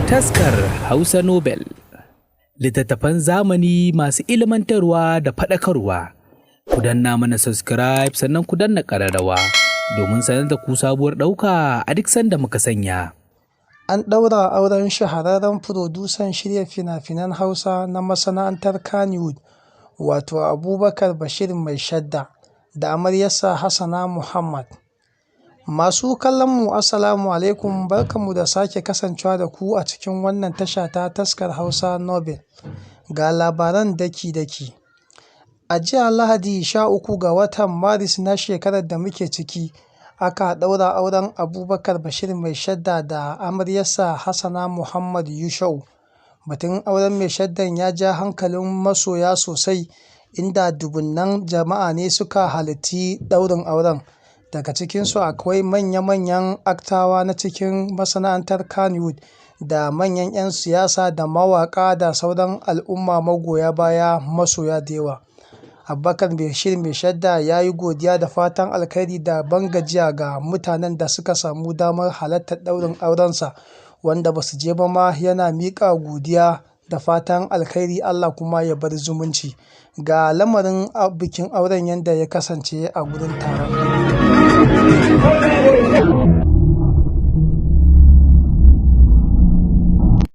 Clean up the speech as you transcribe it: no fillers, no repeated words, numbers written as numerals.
Taskar Hausa Nobel, littattafan zamani masu ilmantarwa da faɗakarwa. Ku danna mana subscribe, sannan ku danna ƙararrawa domin sanar da ku sabuwar ɗauka a duk sanda muka sanya. An ɗaura auren shahararren furodusan shirya fina-finan Hausa na masana'antar Kannywood, wato Abubakar Bashir Maishadda, da amaryarsa Hassana Muhammad. Masu kallonmu, Assalamu alaikum, barkanmu da sake kasancewa da ku a cikin wannan tasha ta Taskar Hausa Nobel. Ga labaran daki-daki. A jiya Lahadi, 13 ga watan Maris na shekarar da muke ciki, aka ɗaura auren Abubakar Bashir Maishadda da amaryarsa Hassana Muhammad Yusha'u. Batun auren Maishaddan ya ja hankalin masoya sosai, inda dubunnan jama'a ne suka halarci ɗaurin auren. Daga cikinsu akwai manya-manyan aktawa na cikin masana'antar Kannywood da manyan 'yan siyasa da mawaƙa da sauran al'umma magoya baya masoya da yawa. Abubakar Bashir Maishadda ya yi godiya da fatan alkhairi da ban gajiya ga mutanen da suka samu damar halartar ɗaurin aurensa, wanda ba su je ba ma yana miƙa godiya da fatan alkhairi, Allah kuma ya bar zumunci. Ga lamarin bikin auren yadda ya kasance a gurin taron.